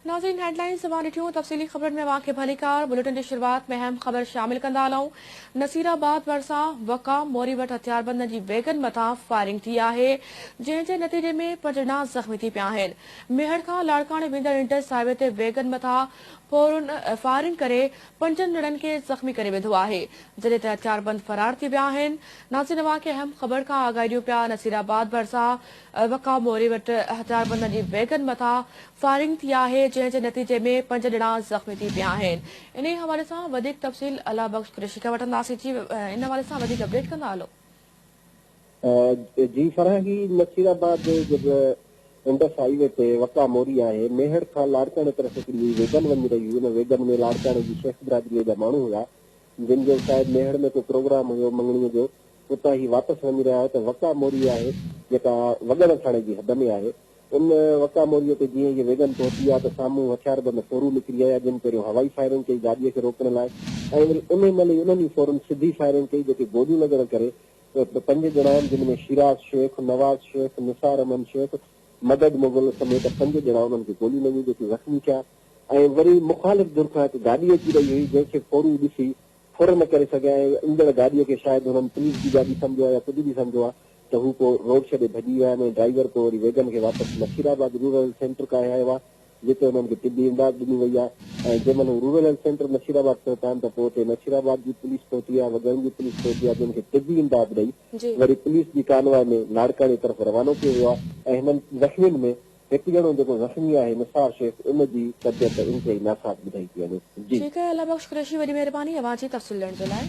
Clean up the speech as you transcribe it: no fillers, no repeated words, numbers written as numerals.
ناظرين هيڊلائنز اوهان ڏٺيون تفصيلي خبرن ۾ اوهان کي ڀليڪار بليٽن جي شروعات ۾ اهم خبر شامل ڪندا هلون نصير آباد ڀرسان وقا موري وٽ هٿياربندن جي ويگن مٿان فائرنگ ٿي آهي جنهن جي نتيجي ۾ پنج ڄڻا زخمي ٿي پيا آهن ميهڙ کان لاڙڪاڻي ويندڙ انڊس هاء وي تي ويگن مٿان ڦورن فائرنگ ڪري پنجن ڄڻن کي زخمي ڪري وڌو آهي، جڏهن ته هٿياربند فرار ٿي ويا آهن. ناظرين اوهان کي اهم خبر کان آگاهي ڏيون پيا نصير آباد ڀرسان وقا موري وٽ هٿياربندن جي ويگن مٿان فائرنگ ٿي آهي، جنهن جي نتيجي ۾ پنج ڄڻا زخمي ٿي پيا آهن. انهي حوالي سان وڌيڪ تفصيل الله بخش قريشي کان وٺنداسين جي ان حوالي سان وڌيڪ اپڊيٽ ڪندا هلو. جي فرح هي نصير آباد جي انڊس هائي وي تي وقا موري آهي. ميهڙ کان لاڙڪاڻي طرف هڪڙي ويگن وڃي رهي هئي. ان ويگن ۾ لاڙڪاڻي جي شيخ برادريء جا ماڻهو هيا، جن جو شايد ميهڙ ۾ ڪو پروگرام هيو مڱڻيء جو. اتان هي واپس وڃي رهيا هيا ته وقا موري آهي، جيڪا وڳڻ ٿاڻي جي حد ۾ آهي. ان وقا موريء تي جيئن هيء ويگن پهتي آ ته سامهون هٿياربند ڦورو نڪري آيا، جن پهريون هوائي فائرنگ ڪئي گاڏيء کي روڪڻ لاء ۽ وري انهي مهل ئي انهن ئي ڦورن سڌي فائرنگ ڪئي، جيڪي گوليون لڳڻ ڪري پنج ڄڻا آهن، جن ۾ شيراز شيخ، نواز شيخ، نثار احمد شيخ، مدد مغل سميت پنج ڄڻا انهن کي گوليون لڳيون جيڪي زخمي ٿيا ۽ وري مخالف ڌر کان هڪ گاڏي اچي رهي هئي جنهن کي ڦورو ڏسي ڦر نه ڪري سگهيا ۽ ايندڙ گاڏي کي شايد هنن پوليس جي گاڏي سمجهيو آهي يا ڪجهه به سمجهيو آهي ته هو پوء روڊ ڇڏي ڀڄي ويا آهن ۽ ڊرائيور پوء وري ويگن کي واپس نصير آباد رورل سينٽر ڪاهي آيو آهي جتي انهن کي طبي امداد ڏني وئي آهي ۽ جنهن مهل هو رورل هيلٿ سينٽر نصير آباد پهتا آهن ته پوء اتي نصير آباد جي پوليس پهتي آهي، وڳڻ جي پوليس پهتي آهي جن کي طبي امداد ڏئي وري پوليس جي ڪانواء ۾ لاڙڪاڻي طرف روانو ڪيو ويو آهي ۽ هنن زخمين ۾ هڪ ڄڻو جيڪو زخمي آهي نثار شيخ ان جي طبيعت انتهائي ناساز ٻڌائي پئي وڃي. جي. ٺيڪ آهي الله بخش قريشي وڏي مهرباني اوهان جي تفصيل ڏيڻ جي لاء.